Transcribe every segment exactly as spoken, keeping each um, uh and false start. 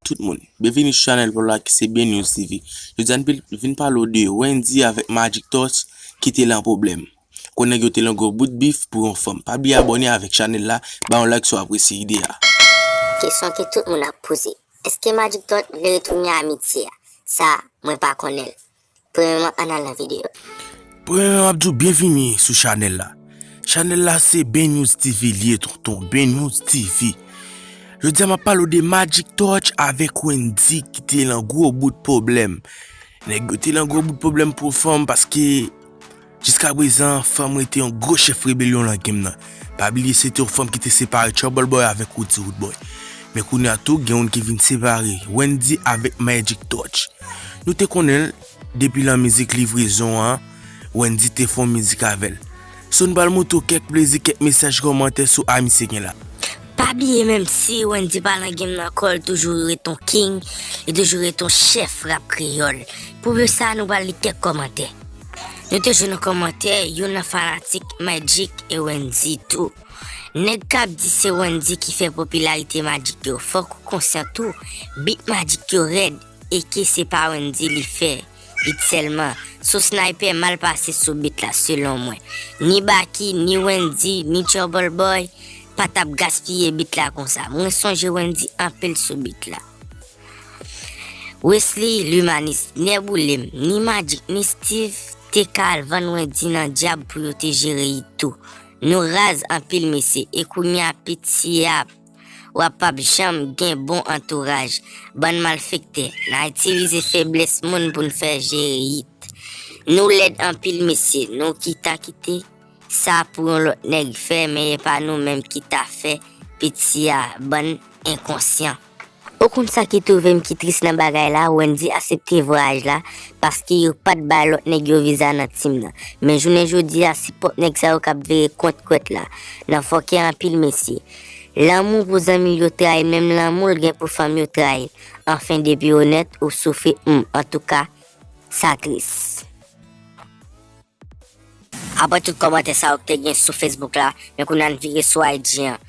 Tout moun, byenvini sou chanèl pa w la ki se Ben News T V. Jodi a n pil- vin pale w de Wendyy avèk Magic Touch ki te lan pwoblèm. Konnen yo te lan gwo bout bif pou yon fanm. Pa bliye abòne avèk chanèl la, ba yon like si w apresye ide a. Kesyon ke tout moun ap poze. Èske Magic Touch vle retounen amitye a? Sa, mwen pa konnen l. Premyèman, ann al nan videyo. Premyèman, m ap di w byenvini sou chanèl la. Chanèl la se Ben News T V li ye, tonton. Ben News T V. Jodi a, m ap pale w de Magic Touch avèk Wendyy ki te lan gwo bout pwoblèm. Nèg yo te lan gwo bout pwoblèm pou fanm paske jiska prezan, fanm rete yon gwo chèf rebelyon lan game nan. Pa bliye se te yon fanm ki te separe Trouble Boy avèk Roody Roodboy. Men kounye a tou, gen youn ki vin separe Wendyy avèk Magic Touch. Nou te konnen l depi lan mizik Livrezon an, Wendyy te fè yon mizik avè l. So n pral montre w kèk plezi, kèk mesaj kòmantè sou amitye gen la. Pa bliye, menm si Wendyy pa lan game nan ankò, l toujou ret yon king, li toujou ret yon chèf rap kreyòl. Pou pwouve sa, nou pral li kèk kòmantè. Nou te jwenn yon kòmantè, youn nan fanatik Magic e Wendyy tou. Nèg k ap di se Wendyy ki fè popilarite Magic yo, fòk ou konsyan tou, bit Magic yo rèd e ke se pa Wendyy li fè bit sèlman. So Sniper mal pase sou bit la selon mwen. Ni Baky, ni Wendyy, ni Trouble Boy pa t ap gaspiye bit la konsa. Mwen sonje Wendyy anpil sou bit la. Wesley Lumanis, nèboule m, ni Magic ni Steve te ka al vann Wendyy nan dyab pou yo te jere it tou. Nou raz anpil mesye, e kounye a piti a w ap p ap janm gen bon antouraj. Bann malfektè, n a itilize feblès moun pou n fè jere it. Nou lèd anpil mesye, nou ki ta kite sa pou yon lòt nèg fè, men e pa nou menm ki ta fè piti a, bann enkonsyan. Ou konn sa ki twouve m ki tris nan bagay la, Wendyy aksepte vwayaj la, paske yo pa t bay lòt nèg yo viza nan team nan. Men jounen jodi a, se pwòp nèg sa yo k ap vire kont kwèt la, nan fòkè anpil mesye. Lanmou pou zanmi l yo trayi l, menm lanmou l gen pou fanm yo trayi l. Anfen, depi w onèt, ou soufri, hmm, antouka, sa tris. Apre tout kòmantè sa yo ki te gen sou Facebook la, men kounye a n vire sou I G an.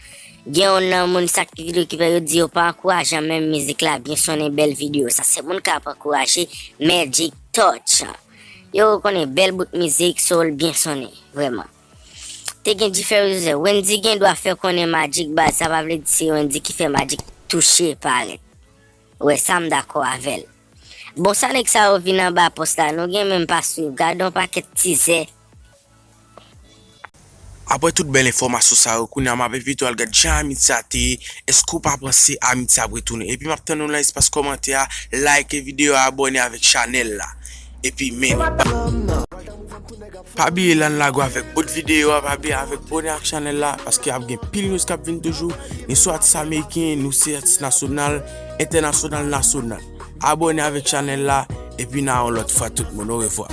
Gen yon nan moun sa ki vide ki fè yo di yo pa ankouraje menm mizik la byen sonnen bèl videyo. Sa se moun k ap ankouraje Magic Touch. Yo konnen bèl bout mizik, soul byen sonnen, vrèman. Te gen diferan yo di, Wendyy gen dwa fè konnen Magic baz, sa pa vle di se Wendyy ki fè Magic touche parèt. Wè, sa m dakò avè l. Bon, sa nèg sa yo vin anba pòs la, nou gen menm pa swiv, gade yon pakèt tizè. Apre tout bèl enfòmasyon sa yo, kounye a m ap envite w al gad jan amitye a te ye. Èske w pa panse amitye ap retounen? Epi m ap tann nou lan espas kòmantè a, like videyo a, abòne avèk chanèl la. Epi men, pa bliye lan lago avèk bout videyo a, pa bliye avèk abòne ak chanèl la, paske ap gen pil news k ap vin toujou. Nou se atis ameriken, nou se atis nasyonal, entènasyonal, nasyonal. Abòne avèk chanèl la, epi n a yon lòt fwa tout moun, orevwa.